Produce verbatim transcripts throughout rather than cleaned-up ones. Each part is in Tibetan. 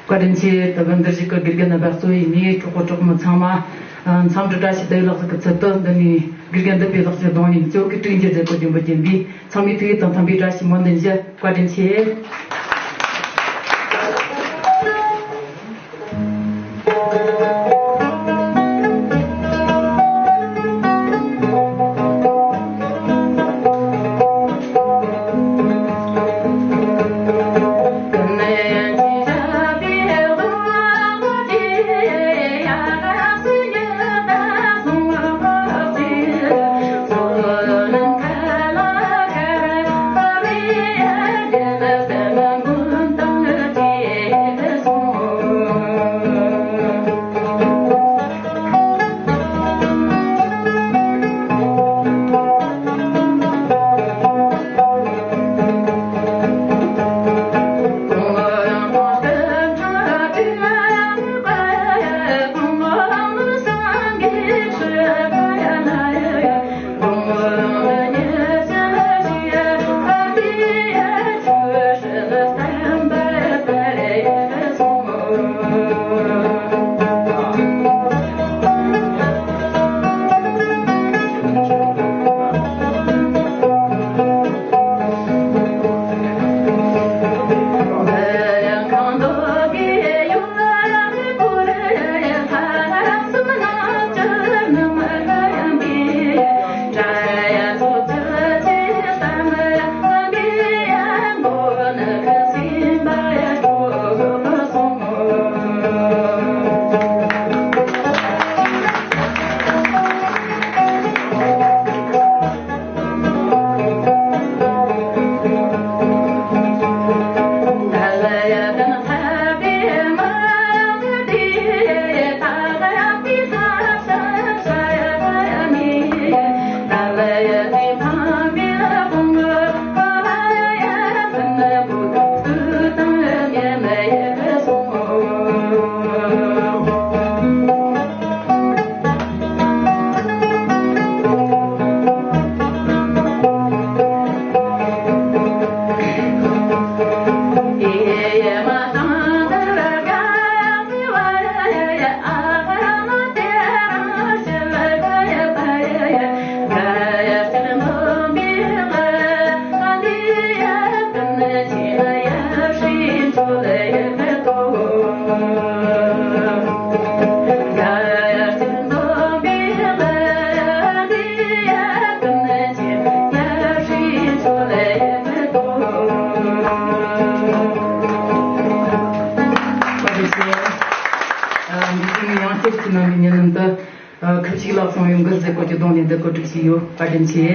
བཀའ་དྲིན་ཆེ། ད་ག་འདིར་བཞུགས་ཀྱི་དགེ་རྒན་རྣམ་པ་གཙོ་བོ་ཡིན་ནི་གྲོགས་པོ་གྲོགས་མོ་ཚང་མ། ཨ། འཚམས་འདྲི་བཀྲ་ཤིས་བདེ་ལེགས་ཀྱི་ཚུལ་དུ། འདི་ནི་དགེ་རྒན་འདི་པའི་ལག་ཁྱེར་གདོང་ནས་གཙོ་བོ་གི་དྲུང་འཇུག་མཛད་སྒོ་རྒྱུན་པར་བརྒྱུད་པའི་ཚང་མའི་ཐུགས་ཡིད་དང་མཐུན་པའི་བཀྲ་ཤིས་སྨོན་འདུན་ཞུ། བཀའ་དྲིན་ཆེ། ཨ། འདི་ཡང་བསྐྱར་གྱི་ནང་གི་ཉེ་ལམ་དུ། ཨ། ཁབ་ཅིག་ལག་སོང་ཡོང་གི་ཟེར་སྐོར་གྱི་གདོང་ནས་འདི་གོ་སྒྲིག་བྱས་ཡོད། བཀའ་དྲིན་ཆེ།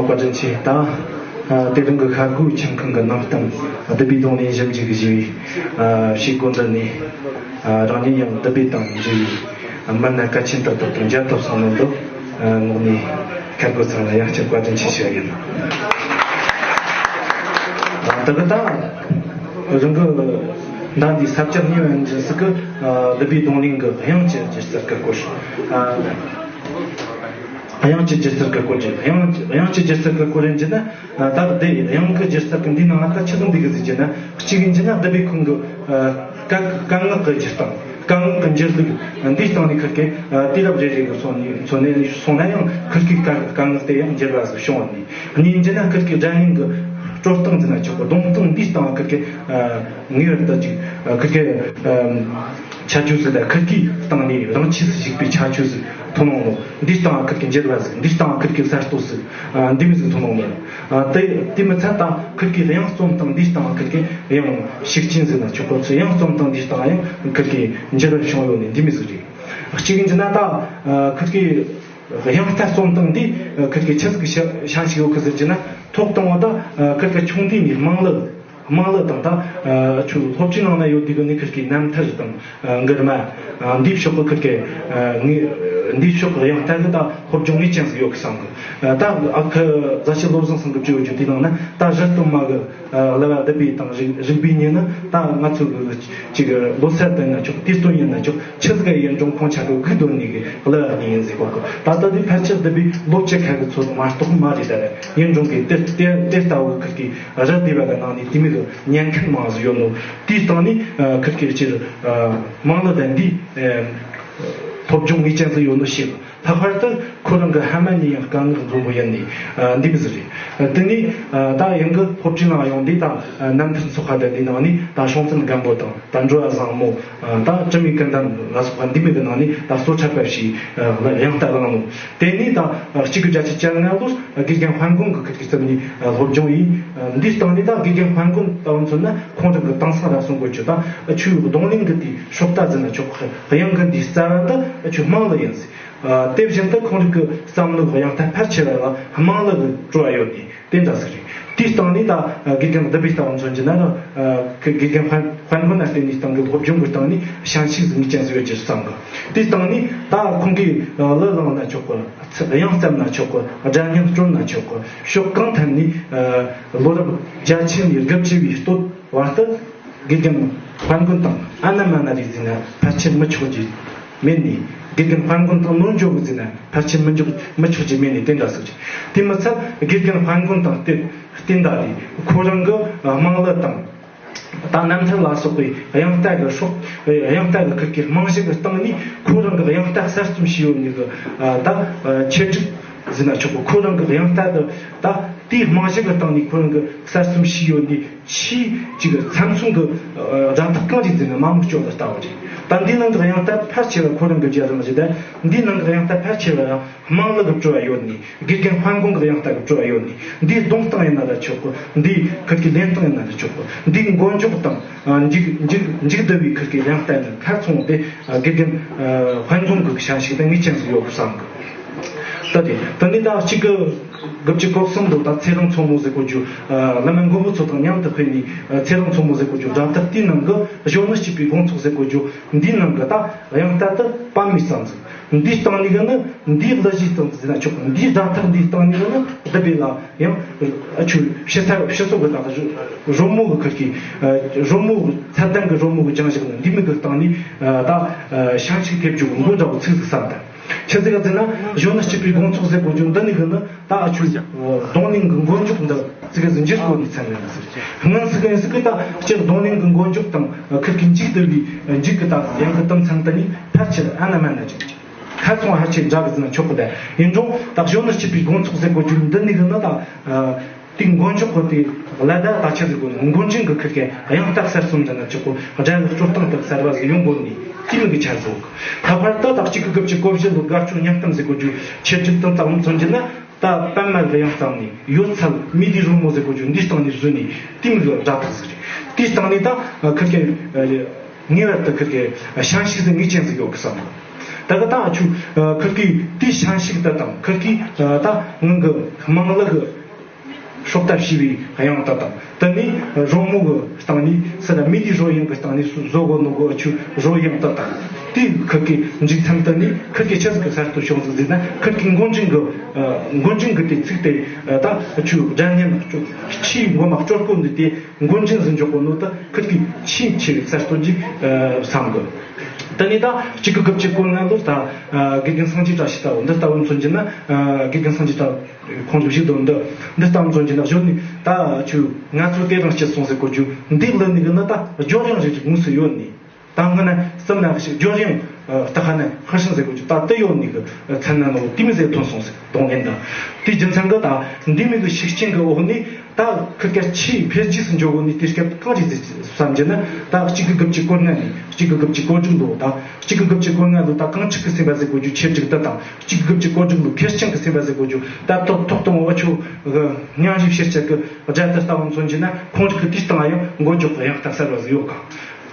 བཀའ་དྲིན་ཆེ། ད་ཨ་དེ་རིང་གི་ཤར་སྒོའི་ཁྱིམ་ཁང་གི་ནང་གཏམ། ཨ་བདུད་བྷེ་རྡུང་ལེན་ཞིབ་འཇུག་ཞེས་པའི་ཨ་བྱེད་སྒོ་འདི་ནས། ཨ་རང་ཉིད་ཡང་བདུད་བྷེ་དང་འབྲེལ་བའི་ཨ་མི་སྣ་གལ་ཆེན་ཏག་ཏག་དང་མཇལ་ཐུབ་སོང་ནོ་འདི། ཨ་ངོས་ནས་ཤར་སྒོ་ཚང་ལ་ཡང་བསྐྱར་བཀའ་དྲིན་ཆེ་ཞུ་བ་ཡིན། ཨ་ད་གི་ད་རང་གི་ཟླ་འདིའི་ས་བཅད་གཉིས་པ་ཡིན་ཟིག་གི། ཨ་བདུད་བྷེ་རྡུང་ལེན་གྱི་དབྱངས་ཀྱི་སྒྱུ་རྩལ་གྱི་སྐོར། ཨ་དབྱངས་ཀྱི་སྒྱུ་རྩལ་གྱི་སྐོར་གྱི། དབྱངས་དབྱངས་ཀྱི་སྒྱུ་རྩལ་གྱི་སྐོར་ཡིན་གྱི་ན། ཨ་ད་དེ་དབྱངས་ཀྱི་སྒྱུ་རྩལ་གྱི་འདིའི་ནང་ད་ཆི་ཟིག་འདུས་གི་ཟེར་གྱི་ན། གཅིག་ཡིན་གྱི་ན་བདུད་བྷེ་ཁོང་གི་ཨ་སྐད་སྐད་ངག་གི་སྒྱུར་སྟངས། སྐད་ངག་གི་འགྱུར་ལུགས་འདིའི་སྟེང་ནས་ཁུར་གི་ཨ་དུས་རབས་རེ་རེ་གི་སོང་ནས་མཚོན་ནས་སོང་ན་ཡང་ཁུར་གི་སྐད་སྐད་ངག་དེ་ཡང་འགྱུར་བ་ཟིག་བྱུང་བ་ནི། གཉིས་ཡིན་གྱི་ན་ཁུར་གི་སྒྲ་སྙན་གྱི་དཀྲོལ་སྟངས་ཟེར་ན་ཆོག་གི། རྡུང་སྟངས་འདིའི་སྟེང་ཁུར་གི་ཨ་ངེས་པར་དུ་ཅིག་ཨ་ཁུར་གི་ཨ་ཁྱད་ཆོས་ཟིག་དང་། ཁུར་གི་སྟེང་ནས་རང་ཆས་སུ་ཞུགས་པའི་ཁྱད་ཆོས་ཟིག་ཐོན་ཡོང་ནོ། འདིའི་སྟེང་ཁུར་གི་འགྱུར་བ་ཟིག། འདིའི་སྟེང་ཁུར་གི་གསར་གཏོད་ཟིག། ཨ་འདི་མོ་ཟིག་ཐོན་ཡོང་ནོ། ཨ་དེ་དེ་མི་ཚད་ད་ཁུར་གི་དབྱངས་རྩོམ་སྟངས་འདིའི་སྟེང་ཁུར་གི་ཡང་ཤུགས་རྐྱེན་ཟིག་ན་ཆོག་གི། དབྱངས་རྩོམ་སྟངས་འདིའི་སྟེང་ཡང་ཁུར་གི་འགྱུར་བ་བྱུང་ཡོད་ནི་འདི་མོ་ཟིག་རེད། གཅིག་ཡིན་གྱི་ན་ད་ཨ་ཁུར་གི་དབྱངས་རྟ་རྩོམ་སྟངས་འདི་ཨ་ཁུར་གི་ཆི་ཟིག་གི་ཤ་ཤན་ཞིག་ཡོད་གི་ཟེར་གྱི་ན། ཐོག་དང་པོ་ད་ཨ་ཁུར་གི་ཆུང་དུས་ནས་དམངས་གླུ། དམངས་གླུ་དང་ད་ཨ་ཆུ་སློབ་ཆུའི་ནང་ན་ཡོད་དུས་གི་ནི་ཁུར་གི་རྣམ་ཐར་དང་། ཨ་མགུར་མ། ཨ་འདིའི་ཕྱོགས་གི་ཁུར་གི་ཨ་ངས་འདིའི་ཕྱོགས་གི་དབྱངས་རྟ་གི་ད་སློབ་སྦྱོང་ངེས་ཅན་ཟིག་ཡོད་གི་བསམ་གི། ཨ་ད་ཨ་ཁུ་རྫ་ཆུ་བློ་བཟང་ཚང་གི་བྲིས་ཡོད་རྒྱུ་དེའི་ནང་ན། ད་གཞི་གཏོང་མ་གི་ཨ་གླུ་བ་བདུད་བྷེ་དང་རིག་རིག་པའི་ཉི་ནི་ད་ང་ཚོ་གི་ཅིག་ལོ་སར་དུ་ཡིན་ན་ཆོག། དུས་སྟོན་ཡིན་ན་ཆོག། ཆི་ཟིག་ཡིན་རུང་ཁོང་ཆ་གི་སྒུག་སྡོད་ནི་གི་གླུ་བ་ནི་ཡིན་ཟིག་གོ་གི། ད་ལྟ་དེ་ཕལ་ཆེར་བདུད་བྷེ་ལོ་བཅུ་ཁ་གི་ཚོད་མ་གཏོགས་མ་རེད། ད་རེད་ཡིན་རུང་གི་དེ་དེ་དེ་ལྟ་བུ་ཁུར་གི་རི་སྡེ་བ་གི་ནང་ནས་དེ་མོ་གི་ཉན་མཁན་མང་ཟིག་ཡོད་ནོ། དེའི་སྟེང་ནས་ཨ་ཁུར་གི་སྤྱིར་ཨ་དམངས་གླུ་དང་འདི་ཨ་སློབ་སྦྱོང་ངེས་ཅན་ཟིག་ཡོད་ནོ་ཞིག། ལྷག་པར་དུ་ཁོ་རང་གི་ཕ་མ་ནས་ཡང་སྐད་ངག་འཛོམས་པོ་ཡིན་ནི་ཨ་འདི་མོ་ཟིག་རེད། ཨ་དེ་ནས་ཨ་ད་ཡང་གི་སློབ་གྲྭའི་ནང་ཡོང་དུས་ད་ཨ་རྣམ་ཐར་ཚོགས་པ་དང་འདིའི་ནང་ནས་ད་སྲོང་བཙན་སྒམ་པོ་དང་ད་འགྲོ་བ་བཟང་མོ། ཨ་ད་དྲི་མེད་ཀུན་ལྡན་ལ་སོགས་པ་འདི་མོ་གི་ནང་ནས་ད་གཙོ་ཆེ་བ་ཞིག་ཨ་དབྱངས་རྟ་བླངས་ནོ། དེ་ནས་ད་ཨ་གཅིག་དགུ་བརྒྱད་ཅུ་གྱ་ལྔ་ལོར་དགེ་རྒན་དཔལ་མགོན་གྱི་ཁུར་གི་རྩིབ་ནས་ཨ་སློབ་སྦྱོང་ཡིན། ཨ་འདིའི་སྟེང་ནས་ད་དགེ་རྒན་དཔལ་མགོན་ལྟ་བུ་མཚོན་ན་ཁོང་རང་གི་དེང་སང་ར་གསུང་དགོས་རྒྱུ་ད་ཨ་ཆུ་རྡུང་ལེན་གི་དེའི་སྲོག་རྟ་ཟེར་ན་ཆོག། དབྱངས་གི་འདིའི་རྩ་བ་འདི་ཨ་ཆུ་དམངས་གླུ་ཡིན་ཟེར། ཨ་དེ་བཞིན་དུ་ཁོང་རང་གི་བསམ་བློ་གི་དབྱངས་རྟ་ཕལ་ཆེ་བ་ལ་དམངས་གླུ་གི་སྤྲོ་བ་ཡོད་དེ་དེ་འདྲ་ཟིག་རེད། དེའི་སྟེང་ནས་ད་ཨ་དགེ་རྒན་བདུད་བྷེ་ལྟ་བུ་མཚོན་གྱི་ན་ར་ཨ་དགེ་རྒན་དཔལ་དཔལ་མགོན་ན་བརྟེན་ནས་སྟེང་གི་སློབ་སྦྱོང་གི་སྟེང་ནས་ཞན་ཤོས་ཟིག་ངེས་ཅན་ཟིག་ཡོད་ཀྱི་བསམ་གི། དེའི་སྟེང་ནས་ད་ཁོང་གིས་ཨ་གླུ་བླངས་ན་ཆོག་གི། དབྱངས་བརྩམས་ན་ཆོག་གི། སྒྲ་སྙན་དཀྲོལ་ན་ཆོག་གི། ཕྱོགས་གང་ཐད་ནས་ཨ་ལོ་རབས་བརྒྱད་ཅུ་ནས་དགུ་བཅུ་བའི་སྟོད་བར་དུ་དགེ་རྒན་དཔལ་མགོན་དང་ཨ་ན་མ་ན་རེད་ཟེར་ན་ཕལ་ཆེར་མི་ཆོག་རྒྱུ་མེད་ནི། དགེ་རྒན་དཔལ་མགོན་དང་ནོར་འཇོག་གི་ཟེར་ན་ཕལ་ཆེར་མི་འཇོག་མི་ཆོག་རྒྱུ་མེད་ནི་དེ་འདྲ་ཟིག་རེད། དེ་མི་ཚད་དགེ་རྒན་དཔལ་མགོན་དང་བསྟུན་བསྟུན་ད་རེད། ཁོ་རང་གི་དམངས་གླུ་དང་ད་རྣམ་ཐར་ལ་སོགས་པའི་དབྱངས་རྟ་གི་སྲོག་དབྱངས་རྟ་གི་ཁུར་གི་རྨང་གཞི་གི་སྟེང་ནས་ཁོ་རང་གི་དབྱངས་རྟ་གསར་རྩོམ་བྱས་ཡོད་ནི་གི་ཨ་ད་ཨ་ཆེད་སྒྲིག་ཟེར་ན་ཆོག་གི། ཁོ་རང་གི་དབྱངས་རྟ་གི་ད་དེའི་རྨང་གཞི་གི་སྟེང་ནས་ཁོ་རང་གི་གསར་རྩོམ་བྱས་ཡོད་ནི་ཆེས་ཅིག་མཚམས་མཚུངས་ཀྱི་ཨ་སྒྲ་ཐག་གང་རེད་ཟེར་ན་མ་མོ་སྐྱོ་ལ་ལྟ་བུ་རེད། ད་འདིའི་ནང་གི་དབྱངས་རྟ་ཕལ་ཆེ་བ་ཁོ་རང་གི་རྒྱལ་རིམ་རེད། ད་འདིའི་ནང་གི་དབྱངས་རྟ་ཕལ་ཆེ་བ་ཡང་དམངས་གླུ་གི་སྤྲོ་བ་ཡོད་ནི། དགེ་རྒན་དཔལ་མགོན་གི་དབྱངས་རྟ་གི་སྤྲོ་བ་ཡོད་ནི། འདིའི་རྡུང་སྟངས་ཡིན་ན་ལ་ཆོག་གི། འདིའི་ཁུར་གི་ལེན་སྟངས་ཡིན་ན་ལ་ཆོག་གི། འདིའི་མགོ་འཇོག་དང་ཨ་མཇུག་མཇུག་མཇུག་བསྡུ་བའི་ཁུར་གི་དབྱངས་རྟ་ནི་ཁ་ཚང་དེ་ཨ་དགེ་རྒན་ཨ་དཔལ་མགོན་གི་ཞན་ཤོས་དེ་ངེས་ཅན་ཟིག་ཡོད་གི་བསམ་གི། ད་དེ་ད་ནི་ད་གཅིག་གི་དགུ་བཅུ་གོ་གསུམ་ལོ་ད་ཚེ་རིང་མཚོ་མོ་ཟེར་གོ་རྒྱུ། ཨ་བླ་མ་མགོན་པོ་མཚོ་དང་མཉམ་དུ་ཕེབས་ནས་ཨ་ཚེ་རིང་མཚོ་མོ་ཟེར་གོ་རྒྱུ་སྒྲ་ཐག་དེའི་ནང་གི་གཞོན་ནུ་སྐྱིད་པའི་དགོང་ཚོགས་ཟེར་གོ་རྒྱུ་འདིའི་ནང་གི་ད་དབྱངས་རྟ་དེ་པདྨའི་རྩ་འཛིན། འདིའི་སྟེང་ནས་གི་ནི་འདིའི་གླུ་གཞས་སྟེང་དུ་ཟེར་ན་ཆོག་གི། འདིའི་སྒྲ་ཐག་འདིའི་སྟེང་ནས་གི་ནི་བདུད་བྷེ་ལ་ཡང་ཨ་ཆུ་ཕྱི་ས་ཕྱི་སོ་གི་ད་རོལ་མོ་གི་ཁུར་གི་རོལ་མོ་གི་ཚད་ལྡན་གི་རོལ་མོ་གི་སྦྱང་བཞག་ནི་འདི་མོ་གི་སྟེང་ནས་ད་ཞན་ཤོས་ཕེབས་རྒྱུ་གི་མགོ་འདྲ་བོ་ཚིག་ཟིག་བསམ་ད། ཆི་ཟིག་ག་ཟེར་ན་གཞོན་ནུ་སྐྱིད་པའི་དགོང་ཚོགས་ཟེར་གོ་རྒྱུ་འདི་ནས་གི་ནི་ད་ཨ་ཆུ་རྡུང་ལེན་གི་མགོ་མཇུག་འདི་ཙི་གེ་ཟིག་འགྱུར་གོ་ནི་ཚན་རེད་ཟེར། སྔོན་ཟིག་གི་ཡིན་ཟིག་གི་ད་སྤྱིར་རྡུང་ལེན་གི་མགོ་མཇུག་དང་ཁུར་གི་མཇུག་བསྡུ་བའི་མཇུག་གི་ད་ཡང་གི་དུམ་ཚན་དུ་ནི་ཕལ་ཆེར་ཨ་ན་མ་ན་ཅིག་ཁ་ཚོང་ཧ་ཆེ་འདྲ་གི་ཟིན་ཆོག་གི། ད་ཡིན་རུང་ད་གཞོན་ནུ་སྐྱིད་པའི་དགོང་ཚོགས་ཟེར་གོ་རྒྱུ་འདི་ནི་གི་ནི་ད་དེ་མགོ་མཇུག་གི་དེ་ལ་ད་ད་ཆི་ཟིག་གོ་ནི་མགོ་འཇིང་གི་ཁུར་གི་དབྱངས་རྟ་གསར་རྩོམ་འདི་ན་ཅིག་གོ་སྒྲ་གི་སྤྲོ་སྟངས་དེ་གསར་བ་ཟིག་ཡོང་གོ་ནི་དེ་མོ་གི་ཆ་ཟིག། ལྷག་པར་དུ་ད་གཅིག་གི་དགུ་བཅུ་གོ་བཞི་ལོ་དགའ་སྐྱོ་མྱ་གཏམ་ཟེར་གོ་རྒྱུ་ཆེ་བསྒྲིགས་དང་ཙམ་མཚོན་གྱི་ན། ད་པདྨ་གི་དབྱངས་སྟེང་ནས་ཡོད་ཚད་མི་དེའི་རོལ་མོ་ཟེར་གོ་རྒྱུ་འདིའི་སྟེང་ནས་བཟོས་ནས་དེ་མོ་གི་སྒྲ་ཐག་ཟིག་རེད། དེའི་སྟེང་ནས་ད་ཁུར་གི་ངེས་པར་དུ་ཁུར་གི་ཞན་ཤོས་ཟིག་ངེས་ཅན་ཟིག་ཡོད་གི་བསམ། ད་གི་ད་ཆུ་ཁིར་གི་དེའི་ཤན་ཤུགས་དེ་དང་ཁིར་གི་ད་ངང་གི་དམངས་གླུ་གི་སྲོག་ལྟ་བྱས་པའི་དབྱངས་དེ་དང་། དེ་ནས་རོལ་མོ་གི་སྟེང་ནས་ཟེར་ན་མི་དེའི་རོལ་དབྱངས་གི་སྟེང་ནས་སུ་བཟོ་དགོས་ནོ་གི་ཆུ་རོལ་དབྱངས་དེ་དང་། དེའི་ཁིར་གི་འཇིག་མཚམས་དེ་ནས་ཁིར་གི་ཆི་ཟིག་གི་གསར་གཏོད་བྱུང་ཟིག་ཟེར་ན། ཁིར་གི་མགོ་འཇིང་གི་མགོ་འཇིང་གི་དེ་ཚིག་དེ་ད་ཆུ་སྒྲ་སྙན་ཆུ་ཆུའི་མགོ་མ་སྐྱོར་གོ་འདི་དེ། མགོ་འཇིང་ཟིག་འཇོག་གོ་ནོ་ད་ཁིར་གི་ཆེས་ཆེ་བའི་གསར་གཏོད་ཅིག་བསམ་གི། དེ་ནས་ད་གཅིག་དགུ་དགུ་བཅུ་གོ་ལྔ་ལོ་ད་དགེ་རྒན་སངས་རྒྱས་བཀྲ་ཤིས་ལྟ་བུ་འདི་ལྟ་བུ་མཚོན་གྱི་ན། དགེ་རྒན་སངས་རྒྱས་ལྟ་བུ་ཁོང་ཚོ་བཞུགས་དོན་འདི་འདི་ལྟ་བུ་མཚོན་གྱི་ན། གཞོན་ནས་ད་ཆུ་ང་ཚོ་དེ་རིང་སྐྱེས་སོང་ཟེར་གོ་རྒྱུ་འདི་ལ་ནི་གི་ན་ད་སྦྱོར་དབྱངས་རེ་རེ་དངོས་སུ་ཡོད་ནི། ད་སྔོན་ན་གསུམ་ན་ཞིག་སྦྱོར་དབྱངས་ལྟ་ཁ་ན་ཧར་ཤང་ཟེར་དགོས་ཀྱི་ད་དེ་ཡོད་ནི་གི་མཚན་ན་ནོ་དེ་མི་ཟེར་ཐོན་སོང་ཟེར་གདོང་ལེན་དང་། དེའི་རྒྱུ་མཚན་གི་ད་འདི་མི་གི་ཤུགས་རྐྱེན་གི་འོག་ནས་ད་ཁིར་ཀ་ཆེས་འཕེལ་རྒྱས་སུ་འགྱོ་གོ་ནི་དུས་སྐབས་གང་རེད་ཟེར་བསམ་གྱི་ན། ད་གཅིག་དགུ་དགུ་བཅུ་གོ་ལྔ་ནས་གཅིག་དགུ་དགུ་བཅུ་གོ་དྲུག་ལོ། ད་གཅིག་དགུ་དགུ་བཅུ་གོ་ལྔ་ལོ་ད་གངས་ཆུ་གི་སེམས་པ་ཟེར་དགོས་རྒྱུ་ཆེ་སྒྲིག་ད་དང་། གཅིག་དགུ་དགུ་བཅུ་གོ་དྲུག་ལོ་ཁེར་རྐྱང་གི་སེམས་པ་ཟེར་དགོས་རྒྱུ་ད་ཐོག་ཐོག་དང་འོ་ཆུ་གི་སྙན་རིགས་ཕྱིར་ཆད་གི་སྒྲ་དེ་ལྟ་བུ་མཚོན་གྱི་ན། ཁོང་རིགས་གི་དུས་སྟངས་ཡང་མགོ་ལྕོག་གི་ཡང་ལྟ་གསར་བ་ཟིག་ཡོད་ག།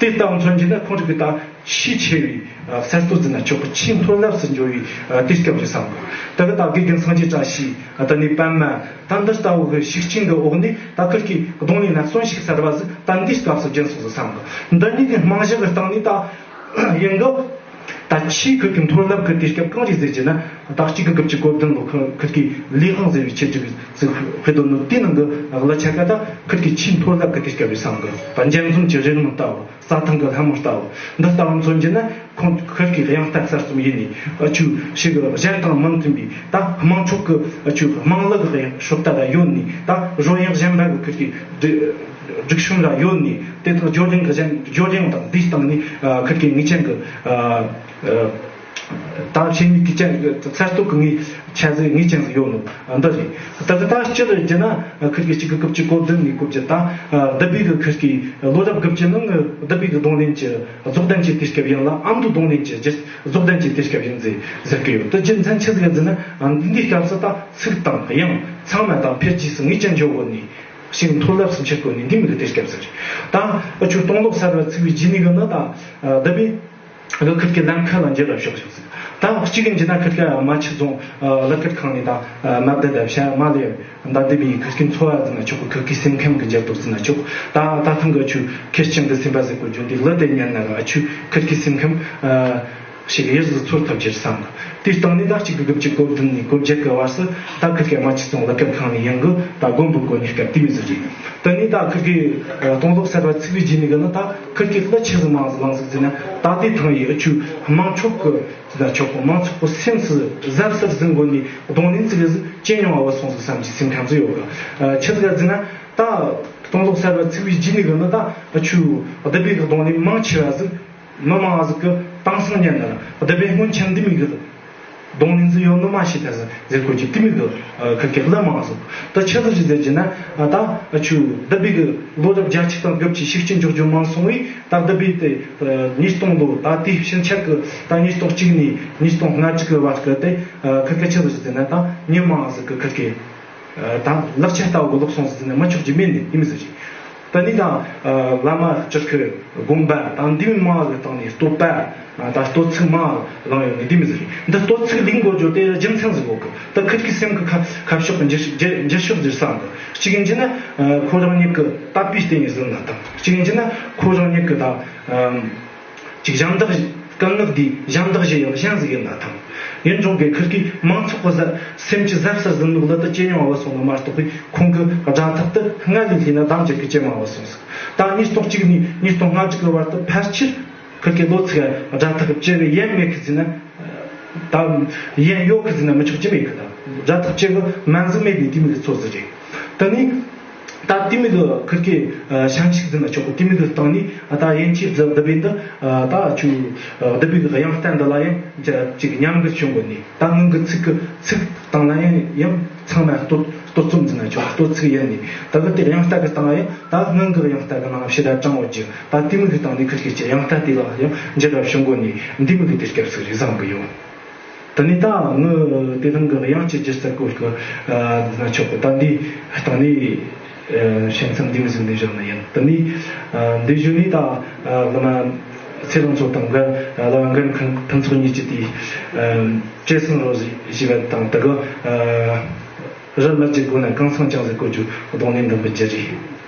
དེ་ལྟ་བུ་མཚོན་གྱི་ན་ཁོང་རིགས་གི་ད་ཆེས་ཆེ་བའི་གསར་གཏོད་ཟེར་ན་ཆོག་གི། ཆེས་མཐོ་རླབས་སུ་འགྱོ་བའི་དུས་སྐབས་རེད་བསམ་གི། ད་གི་ད་དགེ་རྒན་སངས་རྒྱས་བཀྲ་ཤིས་ད་ནི་པད་མ་ད་འདི་ལྟ་བུ་གི་ཤུགས་རྐྱེན་གི་འོག་ནས་ད་ཁིར་གི་གདོང་ལེན་ན་གསོན་ཤུགས་གསར་བ་ཟིག་ད་འདིའི་སྐབས་སུ་སྦྱིན་སོང་ཟིག་བསམ་གི། འདི་གཉིས་ཀྱི་རྨང་གཞི་གི་སྟེང་ནས་ད་ཡིན་གི། ད་ཆེས་ཁིར་གི་མཐོ་རླབས་ཀྱི་དུས་སྐབས་གང་རེད་ཟེར་གྱི་ན། ད་གཅིག་དགུ་དགུ་བཅུ་གོ་བདུན་ལོ་ཁིར་ཁིར་གི་ལས་དབང་ཟེར་བའི་ཆེད་སྒྲིག་ཟིག་ཕེ་དོ་ནོ་དེ་ནང་གི་གླུ་ཆ་ག་ད་ཁིར་གི་ཆེས་མཐོ་རླབས་ཀྱི་དུས་སྐབས་རེད་བསམ་གི། ད་འཇམ་འཛོམས་ཀྱི་རི་ལུང་ལྟ་བུ། རྩྭ་ཐང་གི་ལྷ་མོ་ལྟ་བུ། འདི་ལྟ་བུ་མཚོན་གྱི་ན་ཁོང་ཁིར་གི་དབྱངས་རྟ་གསར་རྩོམ་ཡིན་ནི་ཨ་ཆུ་ཞིག་གཞན་དང་མི་མཐུན་པའི་ད་དམངས་ཁྲོད་ཀྱི་ཨ་ཆུ་དམངས་གླུ་གི་སྲོག་རྟ་ལ་ཡོད་ནི། ད་རོལ་དབྱངས་གཞན་པ་གི་ཁིར་གི་སྒྲིག་སྒྲིག་གཤོམ་ལ་ཡོད་ནི། དེ་དང་སྦྱོར་དབྱངས་གི་གཞན་སྦྱོར་དབྱངས་དང་འདིའི་སྟེང་ནི་ཨ་ཁིར་གི་ངེས་ཅན་གི་ཨ་ཨ་ད་ཆེན་ནི་གི་ཅན་གསར་གཏོད་ཀྱི་ངེས་ཆ་ཟིག་ངེས་ཅན་ཟིག་ཡོད་ནོ་འདི་རེད། ད་གི་ད་སྤྱིར་བརྗོད་ན་ཁིར་གི་གཅིག་གི་དགུ་བཅུ་གོ་བདུན་ནས་གོ་བརྗོད་ད་ལྡུམ་བུའི་གི་ཁིར་གི་ལོ་རབས་དགུ་བཅུ་ནང་ལྡུམ་བུའི་གི་གདོང་ལེན་གྱི་རྫོགས་ལྡན་གྱི་དུས་སྐབས་ཡིན་ལ། ཨ་མདོའི་གདོང་ལེན་གྱི་རྗེས་རྫོགས་ལྡན་གྱི་དུས་སྐབས་ཡིན་ཟེར་ཟེར་གི་ཡོད། དེ་རྒྱུ་མཚན་ཆི་ཟིག་ཟེར་ན་འདིའི་སྐབས་སུ་ད་ཚིག་དང་དབྱངས་ཚང་མ་ད་འཕེལ་རྒྱས་སུ་ངེས་ཅན་འགྱོ་གོ་ནི་ཞིག་མཐོ་རླབས་སུ་འཕྱར་གོ་ནི་འདི་མོ་གི་དུས་སྐབས་ཟིག་རེད། ད་འུ་ཆོ་སྟོང་ལོ་གསར་བ་ཚུགས་པའི་རྗེས་ནས་གི་ནི་ད་ལྡུམ་བུའི་གི་ཁིར་གི་ལམ་ཁ་ལ་འགྱུར་བ་ཕྱོགས་ཤིག་ཟིག་ད་གཅིག་གི་འཇི་ན་ཁིར་གི་རྨ་ཆུ་རྫོང་གླུ་གར་ཁང་ནས་ད་མ་བསྡད་ད་བྱ་མ་ལས། ད་ལྡུམ་བུའི་ཁིར་གི་འཚོ་བ་ཟེར་ན་ཆོག་གི། ཁིར་གི་སེམས་ཁམས་གི་འགྱུར་ལྡོག་ཟེར་ན་ཆོག་ད་ད་ཐེངས་གི་ཆུ་ཁེར་རྐྱང་གི་སེམས་པ་ཟེར་གོ་རྒྱུ་འདི་གླུ་དེ་ཉན་ན་ར་ཨ་ཆུ་ཁིར་གི་སེམས་ཁམས་ཞིག་ཡིད་སུ་ཚོར་ཐུབ་རྒྱུར་བསམ་གི། དེའི་སྟེང་ནས་ད་གཅིག་དགུ་དགུ་བཅུ་གོ་བདུན་ནས་གོ་བརྒྱད་གི་བར་སུ་ད་ཁིར་གི་རྨ་ཆུ་རྫོང་གླུ་གར་ཁང་ནས་ཡང་གི་ད་དགོན་པ་གོ་ནས་སྐབས་དེ་མོ་ཟིག་རེད། དེ་ནས་ད་ཁིར་གི་སྟོང་ལོ་གསར་བ་ཚུགས་པའི་རྗེས་ནས་གི་ནི་ད་ཁིར་གི་གླུ་ཆི་ཟིག་མང་ཟིག་བླངས་ཟིག་ཟེར་ན། ད་ལྟའི་ཐེངས་ཡི་ཨ་ཆུ་དམངས་ཁྲོད་གི་ཟེར་ན་ཆོག་གི། མང་ཚོགས་ཀྱི་སེམས་སུ་གཟབ་གཟབ་ཟིན་དགོས་ནི་གདོང་ལེན་ཙི་གེ་ཟིག་བྱེད་མྱོང་བ་སོང་ཟིག་བསམ་གྱི་སེམས་ཁམས་ཟིག་ཡོད་གི། ཆི་ཟིག་ཟེར་ན་ད་སྟོང་ལོ་གསར་བ་ཚུགས་པའི་རྗེས་ནས་གི་ནི་ད་ཨ་ཆུ་ལྡུམ་བུའི་གི་གདོང་ལེན་མང་ཆེ་བ་ཟིག་མི་མང་ཟིག་གི་དེང་སང་ཉིན་ནི་ལྡུམ་བུའི་སྔོན་ཆད་འདི་མོ་གི་གདོང་ལེན་ཟིག་ཡོད་ནི་མ་ཤེས་ད་ཟེར་དགོས་ཀྱི། དེ་མོ་གི་ཁིར་གི་གླུ་མང་ཟིག་ད་ཆི་ཟིག་རེད་ཟེར་གྱི་ན་ད་ཨ་ཆུ་ལྡུམ་བུའི་གི་ལོ་རབས་བརྒྱད་ཅུ་དང་དགུ་བཅུ་ཤུགས་ཆེན་འཇོག་རྒྱུ་མང་སོང་བས། ད་ལྡུམ་བུའི་དེ་ཉིས་སྟོང་ལོ་ད་དེའི་ཕྱིན་ཆད་གི་ད་ཉིས་སྟོང་གཅིག་ནས་ཉིས་སྟོང་ལྔ་དྲུག་གི་བར་གི་དེ་ཁིར་གི་ཆི་ཟིག་རེད་ཟེར་ན་ད་མི་མང་ཟིག་གི་ཁིར་གི་ད་ལག་ཆ་ལྟ་བུ་ལོག་སོང་ཟིག་ཟེར་ན་མི་ཆོག་རྒྱུ་མེད་ནི་དེ་མོ་ཟིག་རེད། ད་ནི་ད་བླ་མ་སྤྱིར་ཁུ་དགོན་པ་ད་འདི་མི་མང་གི་སྟེང་ནས་བསྟོད་པ་ད་བསྟོད་ཚིག་མང་བླངས་ཡོད་ནི་དེ་མོ་ཟིག་རེད། འདི་བསྟོད་ཚིག་ལེན་དགོས་རྒྱུ་དེ་རྒྱུ་མཚན་ཟིག་ཡོད་གི། ད་ཁིར་གི་སེམས་ཀྱི་ཁ་ཁ་ཕྱོགས་ཀྱི་འགྱུར་འགྱུར་འགྱུར་ཕྱོགས་ཟིག་བསམ་གི། གཅིག་ཡིན་གྱི་ན་ཁོ་རང་ཉིད་ཀྱི་དད་པའི་རྟེན་ཡིན་ཟིན་ན་དང་། གཅིག་ཡིན་གྱི་ན་ཁོ་རང་ཉིད་ཀྱི་ད་ཅིག་ཞབས་འདེགས་སྐུ་ངག་འདིས་ཞབས་འདེགས་ཞུ་ཡག་གཞན་ཟིག་ཡིན་ན་ཐང་། ཡིན་རུང་གི་ཁིར་གིས་མང་ཚོགས་ཀྱི་གཟབ་སེམས་ཀྱི་གཟབ་གཟབ་ཟིན་ལུགས་ལ་ད་ཇེ་ཉུང་བ་སོང་ནི་མ་གཏོགས་པའི་ཁོང་གི་སྒྲ་ཐག་ཏུ་སྔར་ལས་ལྷོད་ན་གདངས་འགྱུར་གི་ཇེ་མང་བ་སོང་ཟིག་ད་ཉིས་སྟོང་གཅིག་ནས་ཉིས་སྟོང་ལྔ་དྲུག་གི་བར་དུ་ཕལ་ཆེར་ཁིར་གི་ལོ་ཚིགས་སྒྲ་ཐག་བཅད་པའི་ཡན་མེད་གི་ཟིན་ན། ད་ཡན་ཡོད་གི་ཟིན་ན་མི་ཆོག་ཅི་མེད་གི། ད་སྒྲ་ཐག་བཅད་གི་མན་ཟིག་མེད་པའི་དེ་མོ་གི་ཚོད་ཟིག་རེད། ད་ནི། ད་དེ་མོ་གི་ཁིར་གི་ཞན་ཆ་ཟིག་ཟེར་ན་ཆོག་གི། དེ་མོ་གི་སྟེང་ནས་ད་ཡན་ཆད་ཟིག་ལྡུམ་བུའི་འདི་ད་ཆུ་ལྡུམ་བུའི་གི་དབྱངས་རྟ་འདི་ལ་ཡང་ཅིག་ཉམས་རྒུད་བྱུང་གོ་ནི། ད་སྔོན་གི་ཚིག་གི་ཚིག་སྟེང་ལ་ཡང་ཡང་ཚང་མ་བསྟོད་བསྟོད་རྩོམ་ཟེར་ན་ཆོག་བསྟོད་ཚིག་ཡིན་ནི། ད་གི་དེ་དབྱངས་རྟ་གི་སྟེང་ཡང་ད་སྔོན་གི་དབྱངས་རྟ་གི་ནང་ཕྱི་དྲ་དྲང་བོ་ཅིག་ད་དེ་མོ་གི་སྟེང་ནས་ཁིར་གི་ཅིག་དབྱངས་རྟ་དེ་ལ་ཡང་འགྱུར་བ་བྱུང་གོ་ནི་འདི་མོ་གི་དུས་སྐབས་ཤིག་རེད་བསམ་གི་ཡོད། ད་ནི་ད་ངི་དེ་རིང་གི་དབྱངས་ཀྱི་སྒྱུ་རྩལ་སྐོར་གི་ཨ་ན་ཆོག་གི། ད་འདི་སྟེང་ནས་ཨ་ཞལ་མཚམས་འདི་མི་ཟིན་འདི་བཞག་ན་ཡིན། ད་ནི་ཨ་འདི་བཞིན་ནི་ད་ཨ་བླ་མ་ ཚེ་རིང་མཚོ་དང་གི་ལ་འགན་ཁང་མཐུན་ཚོགས་གཉིས་ཀྱི་དེའི་བྲེལ་ཟིང་རོགས་ཞེས་པ་དང་དེ་གི་རི་མི་བརྗེད་དགོས་ན་གངས་སེང་ཅང་ཟེར་གོ་རྒྱུ་གདོང་ནས་འདོན་པའི་རྒྱུ་རེད།